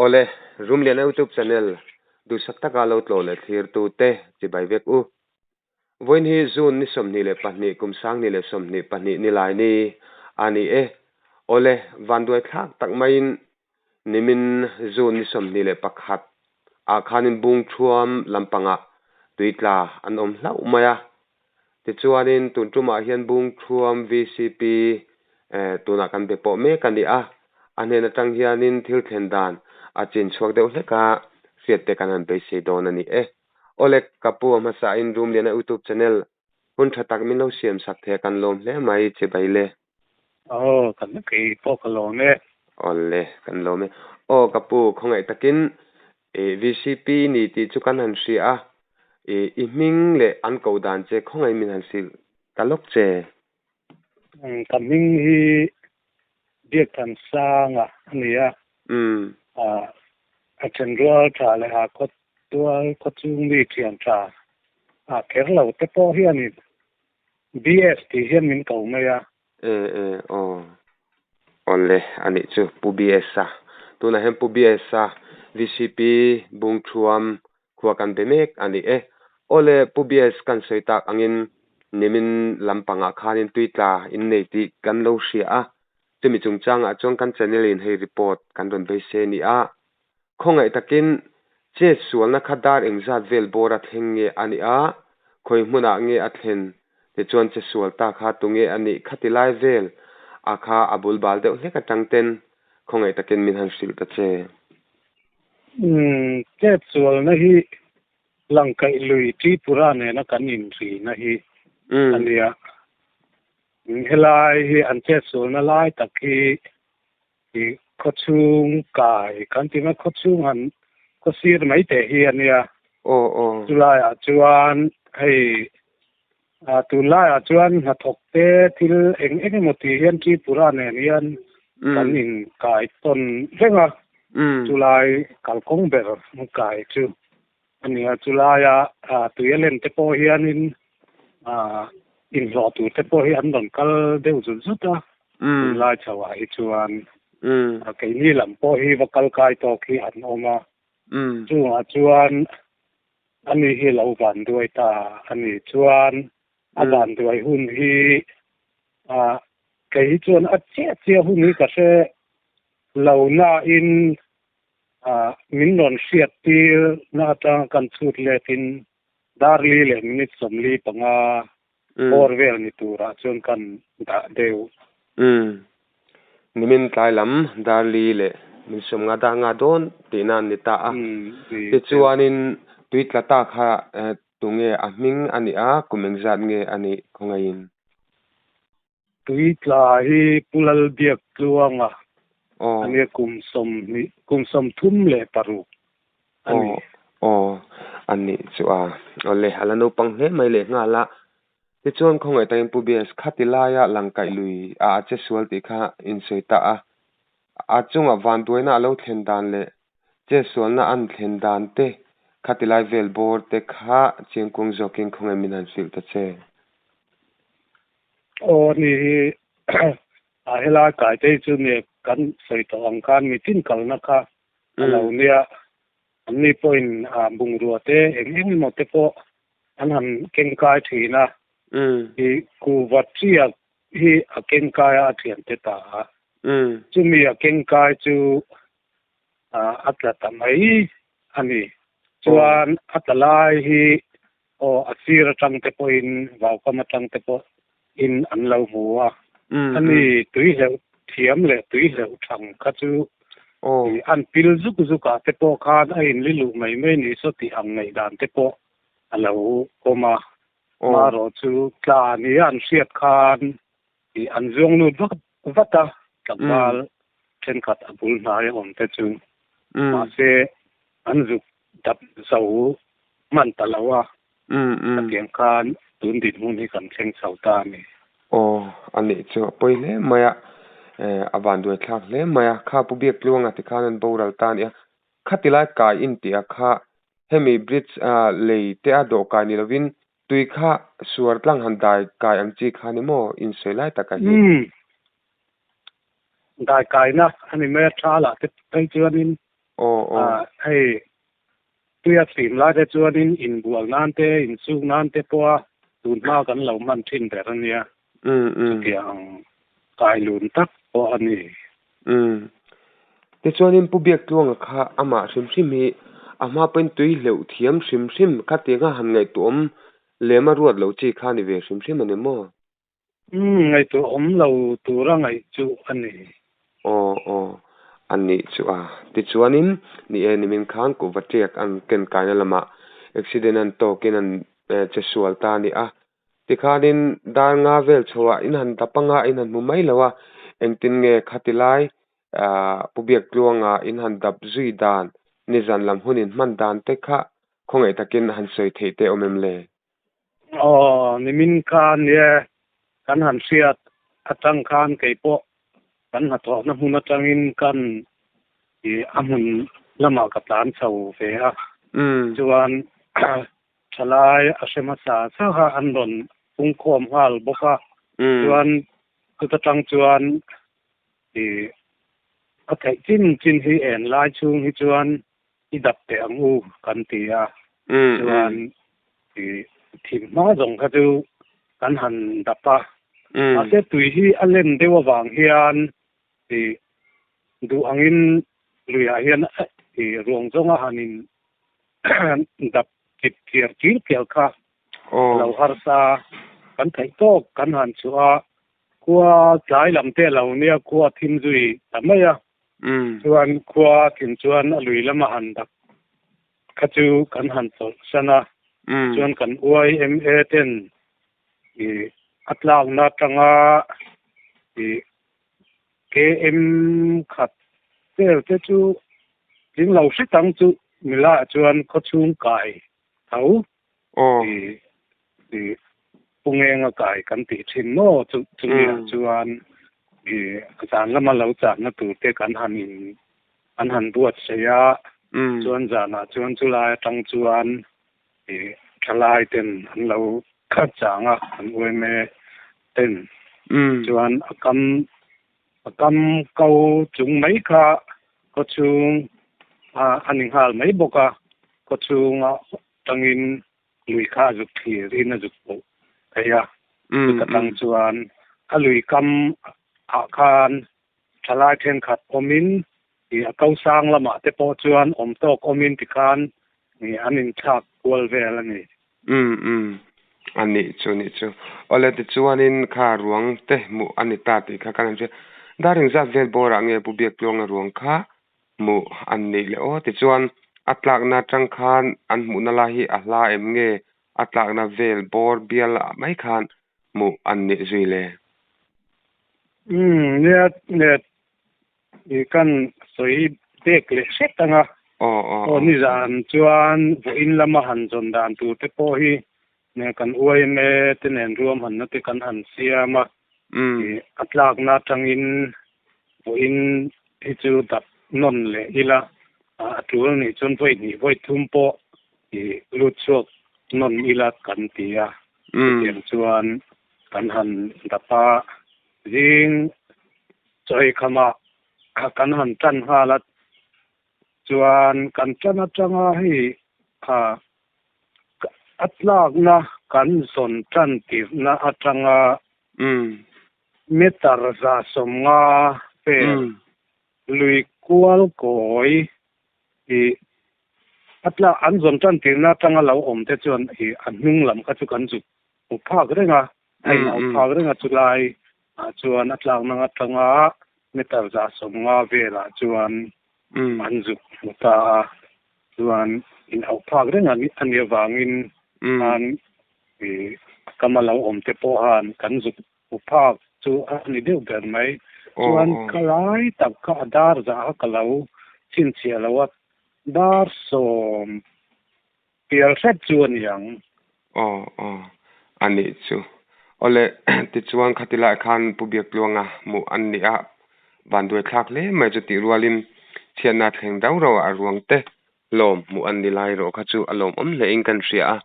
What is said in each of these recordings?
Awle, Rumliana YouTube channel duhsak taka lo tlawh leh thlirtute chibai vek u. Vawiin hi June ni 22 kum 2022 nilai ni a ni e. Awle, vanduai thlak tak maiin nimin June ni 21 ah khanin Bungthuam lampangah tuitla an awm hlauh mai a. Tichuanin tun tumah hian Bungthuam VCP tunah kan be pawh mek a ni a. A hnen atang hianin thil thlen dan a chin chhuak deuh hlek a, hriat te kan han beisei dawn a ni e. Awle, ka pu a hmasain Rumliana YouTube channel hun tha tak min lo siam sak thei a, kan lawm hle mai che Baile. Aw, kan kei pawh ka lawm e. Awle, kan lawm e. Aw, ka pu, khawngaih takin i VCP ni tih chu kan han hria a, i i hming leh an koh dan che khawngaih min han hrilh ta lawk che. Ka hming hi Biakthansanga a ni a. A thenrual tha leh a khawtual khawchhung mi thian tha a kher lo te pawh hianin BS tih hian min ko mai a. E e aw. Awle a nih chu Pu BS a. Tunah hian Pu BS a VCP Bungthuam khua kan be mek a ni e. Awle Pu BS kan sawi tak angin nimin lampangah khanin tui tla in nei tih kan lo hria a. Chumi chungchangah chuan kan channel in hei report kan rawn beisei a ni a. Khawngaih takin chet sualna kha dar engzat vel bawr a thleng nge a nih a, khawi hmunah nge a thlen tichuan che sual ta kha tunge a nih khati lai vel a kha a bul bal deuh hlek atang ten khawngaih takin min han hrilh ta che. Umm, chet sualna hi Langkaih lui Tripura nena kan inrina hi a nia. Helai hi an chet sualna lai tak hi I khawchhung kai kan ti mai khawchhung han khaw sir mai teh hi a nia. Aw aw. Chulaiah chuan hei ah tunlaiah chuan hnathawk te thil eng eng emaw tih hian Tripura nen hian kan in kai tawn reng a. Chulai kalkawng ber kai chu a nia. Chulaia ah tui a len te pawh hianin ah inhlawh tur te pawh hi an rawn kal deuh zut zut a. Tunlai chhoah hi chuan keini lam pawh hi va kal kai tawk hi an awm a, chungah chuan ani hi lo vanduai ta a ni. Chuan a vanduai hun hi kei hi chuan a chiah chiah hun hi ka hre lo nain min rawn hriat tir na atanga kan chhut letin dar li leh minute 45 bawr vel ni turah chuan kan dah deuh. Umm. Nimin tlai lam dar li leh min 50 dar nga dawn tihna an ni ta a. Tichuanin tui tla ta kha tunge a hming a nih a, kum engzat nge a nih khawngaihin? Tui tla hi Pu Lalbiaktluanga a nia kum 20 kum 36 a ni. Aw, a nih chu a. Awle, a la naupang hle mai leh nghal a. Tichuan khawngaih takin Pu BS khati laia Langkaih lui a a che sual tih kha insawi ta a. A chunga vanduaina a lo thlen dan leh che sualna an thlen dan te khati lai vel bawr te kha chiangkuang zawkin khawngaih min han hrilh ta che. Aw ni hi a helai kai te hi chu nge kan sawi tawh ang khan mitin kalna kha a lo nia. Anni pawhin bungrua te eng eng emaw te pawh an han keng kai thin a. I kuhva chiah hi a keng kai a a thian te ta a. Chumi a keng kai chu a tla ta mai a ni. Chuan a tla lai hi aw a sir atang te pawhin vaukam atang te pawhin an lo hmu a. Ani tui hleuh thiam leh tui hleuh thang kha chu an pil zuk zuk ah te pawh khan a inli luh mai mai ni saw tih ang ngaih dan te pawh a lo awm a. Marawh chu tla nia an hriat khan an zuang lut vak vat a, tlangval thenkhat a bul hnai a awm te chu. Mahse an zuk dap zo hman ta lo a, khatiang khan tun dinhmun hi kan thleng chho ta a ni. Aw, a nih chu a pawi hle mai a, a vanduai thlak hle mai a, kha Pu Biaktluanga ti khan an boral ta a nia, khati lai kai in tih a kha hemi bridge lei te a dawh kai ni lovin tui kha suar tlang han dai kai ang chi kha ni maw insawi lai taka hi. Umm, dai kaina a ni mai a, tha lah te phei chuanin. Aw aw. Hei tuia chim lai te chuanin inbual nan te insuk nan te pawha tun hma kan lo hman thin ber a nia. Chutiang kailun tak pawh a ni. Tichuanin Pu Biaktluanga kha amah hrim hrim hi a hma pawhin tui hleuh thiam hrim hrim khatianga han ngaihtuahawm lema ruat lo chi kha a ni ve hrim hrim a ni maw? Umm, ngaihtuah awm lo tura ngaih chu a ni. Aw, aw, a nih chu a. Tichuanin, ni e, nimin khan kuhva tiak an ken kaina lamah accident an tawkin an che sual ta a ni a. Tikhanin dar nga vel chhoah in han dap anga in han hmu mai lo a, engtin nge khati lai Pu Biaktluanga in han dap zui dan, nizan lam hun in hman dan te kha khawngaih takin han sawi theih te awm em le? Aw, nimin khan nia kan han hriat atang khan kei pawh kan hnathawhna hmun atangin kan i a hmun lamah ka tlan chho ve a. Chuan thalai a hre hmasa sa kha an rawn pungkhawm nghal bawk a. Chuan chuta tang chuan i a theih chin chin hi en lai chhung hi chuan i dap teh ang u kan ti a, chuan i thim hma zawng kha chu kan han dap a, mahse tui hi a len deuh avang hian i duh angin luiah hian i ruang zawnga han in dap chip chiar chil pial kha a lo harsa kan theih tawk kan han chhuah a, khua tlai lam te a lo nia khua thim zui ta mai a. Chuan khua thin chuan a lui lama han dak kha chu kan han chawlh san a, chuan kan YMA ten i a tlakna atanga i KM khat vel te chu tling lo hret ang chu mila ah chuan khawchhung kai tho i i Pungenga kai kan tih thin maw chu chumi ah chuan i zan lama lo chahna tur te kan han in an han buatsaih a, chuan zanah chuan chulai atang chuan i thalai ten an lo khat chang a an uaime ten chuan a kam a kam ko chung mai kha khawchhung a a ni nghal mai bawk a khawchhunga tangin lui kha a zuk thlir in a zuk pawh thei a, chuta tang chuan a lui kam ah khan thalai thenkhat awmin ih a ko sang lamah te pawh chuan awm tawk awmin tikhan ih an inthlak kual vel a ni. Umm umm a nih chu nih chu. Awle tichuanin kha ruang te hmuh a ni ta tih kha kan han hria. Dar engzat vel bawrah nge Pu Biaktluanga ruang kha hmuh an nih leh aw tichuan a tlakna atang khan an hmuhna lai hi a hla em nge a tlakna vel bawr bial ah mai khan hmuh an nih zui le. Umm nia nia i kan sawi bek leh hret ang a aw nizan chuan vawiin lama han zawn dan tur te pawh hi nia kan yma te nen ruahmanna te kan han siam a i a tlakna atangin vawiin hi chu dap nawn leh ila a tul anih chuan vawi hnih vawi thum pawh i lut chhuak nawn ila kan ti a chutiang chuan kan han dap a zing chawi khamah kan han tan nghal a chuan kan tan atanga hei A tlakna kan zawn tan tirhna atanga meter 150 vel lui kual kawi ih a tlak an zawn tan tirhna atanga lo awm te chuan ih a hnung lam kha chu kan zuk hmu phak reng a, a in au phak reng a chulai ah chuan a tlakna atanga meter 150 velah chuan an zuk hmu ta a. Chuan in auh phak reng a nih avangin khan i kama lo awm te pawh han kan zuk hmu phak chu a ni deuh ber mai. Chuan ka lai tak kha a dar zah kha ka lo chhinchhiah lo a, dar sawm pial hret chu a ni ang. Aw aw a nih chu. Awle tichuan khati lai khan Pu Biaktluanga hmuh an ni a, vanduai thlak hle mai chu tih rualin chhiatna thleng dau rauh a ruang te lawm hmuh an ni lai erawh kha chu a lawmawm hle in kan hria a.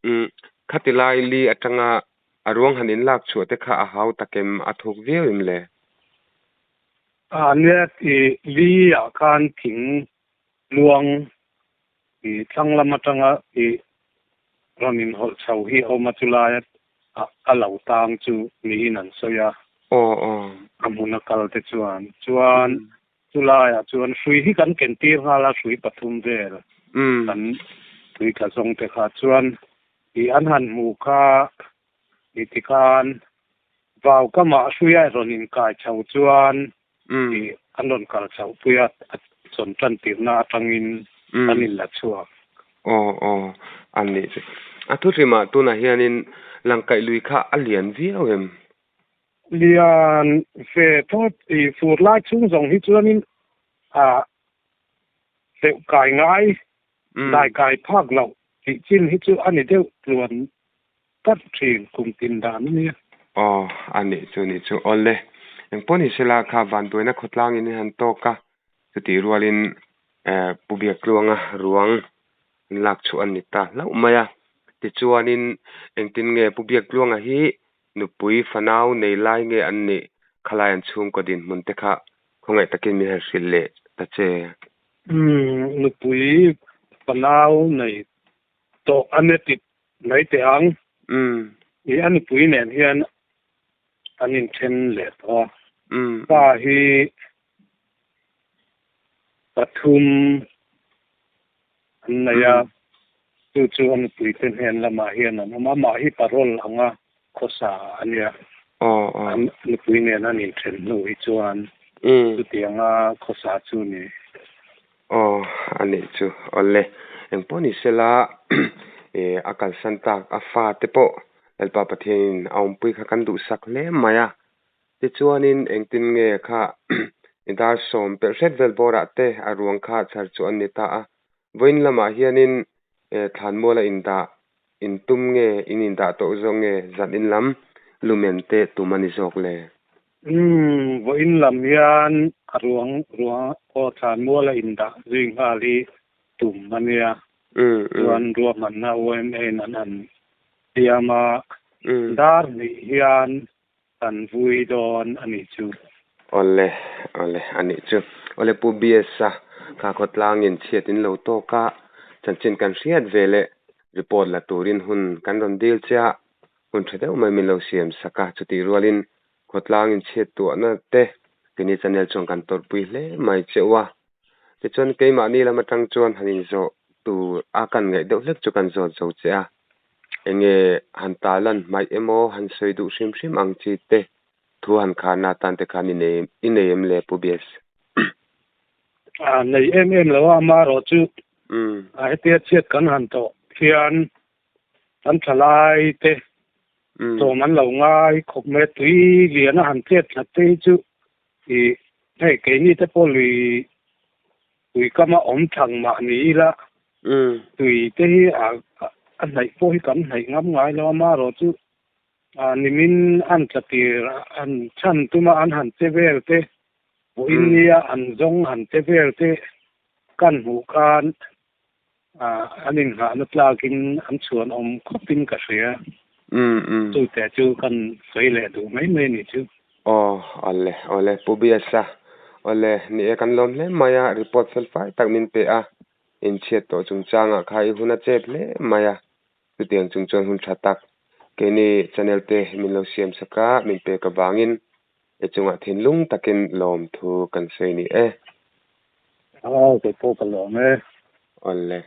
Umm khati lai li atanga a ruang han inlak chhuah te kha a hau takem a thuk viau em le? A nia i li ah khan thing. Luang i thlang lam atanga i rawn inhawlh chho hi a awm a, chulai a lo tang chu niin an sawi a. Aw aw. A hmun a kal te chuan. Chuan chulaiah chuan hrui hi kan ken tir nghal a, hrui pathum vel kan tui tla zawng te kha chuan i an han hmu kha i tikhan vau kamah hruia rawn inkai chho chuan i an rawn kal chhoh pui a, a chawn tan tirhna atangin an inla chhuak. Aw aw a nih chu. A thuhrimah tunah hianin Langkaih lui kha a lian viau em? Lian ve phawt i fur lai chhung zawng hi chuanin a hleuh kai ngai, dai kai phak loh tih chin hi chu a ni deuh tluan tlat thin kum tin dan a nia. Aw, a nih chu nih chu. Awle, engpawh ni sela kha vanduaina khawtlang in han tawk a, chutih rualin Pu Biaktluanga ruang an lak chhuah a ni ta hlauh mai a. Tichuanin engtin nge Pu Biaktluanga hi nupui fanau nei lai nge an nih khalai an chhungkaw dinhmun te kha khawngaih takin min han hrilh leh ta che. Umm, nupui fanau nei tawh a ni tit mai teh ang. Umm. I a nupui nen hian an inthen leh tawh a. Umm. Pa hi pathum an nei a, chu chu a nupui te hnen lamah hian an awm a, amah hi parole anga khawsa a nia. Aw aw. A nupui nen an inthen hnu hi chuan chutianga khawsa chu ni. Aw, a nih chu. Awle, engpawh ni sela eh a kalsan tak a fa te pawh Lalpa Pathianin a awmpui kha kan duhsak hle mai a. Tichuanin engtin nge kha i dar sawm pelh hret vel bawrah te a ruang kha chhar chu an ni ta a. Vawiin lamah hianin eh thlanmuala indah intum nge in indah tawh zawk nge zan in lam lumen te tum a ni zawk le? Umm, vawiin lam hian a ruang ruang aw thlanmuala indah zui nghal hi tum a nia. Chuan ruahmanna YMA in an han siam a, dar hnih hian kan vui dawn a nih chu. Awle, awle, a nih chu. Awle Pu BS-a kha khawtlangin chhiat in lo tawk a, chanchin kan hriat ve leh report la turin hun kan rawn dil che a, hun tha deuh mai min lo siam sak a, chutih rualin khawtlangin chhiat tuahna te keini channel chuan kan tawrhpui hle mai che u a. Tichuan keimahni lam atang chuan han inzawh tur a kan ngaih deuh hlek chu kan zawt zo che a. Enge han talan hmaih emaw han sawi duh hrim hrim ang chi te thu han kharna atan te khan i nei i nei em le Pu BS? A nei em em lo a, amaherawh chu a hetia chhiat kan han tawh hian kan thalai te chawm an lo ngai khawp mai a, tui lian a han chet that te hi chu i hei keini te pawh lui Tui kama awm thang mah ni ila, tui te hi a a hnaih pawh hi kan hnaih ngam ngai lo a, amaherawh chu nimin an tla tir an chhan tuma an han che vel te, vawiin nia an zawng han che vel te kan hmuh khan an inghahna tlakin an chhuan awm khawpin ka hria. Chu te chu kan sawi leh duh mai mai a ni chu. Aw, awle, awle, Pu Biasa, awle, ni e kan lawm hle mai a, report fel fai tak min pe a, inchhiat tawh chungchangah kha i hun a chep hle mai a, chutiang chung chuan hun tha tak keini channel te min lo siam sak a, min pek avangin i chungah thinlung takin lawm thu kan sawi ni e. Aw, kei pawh ka lawm e. Awle.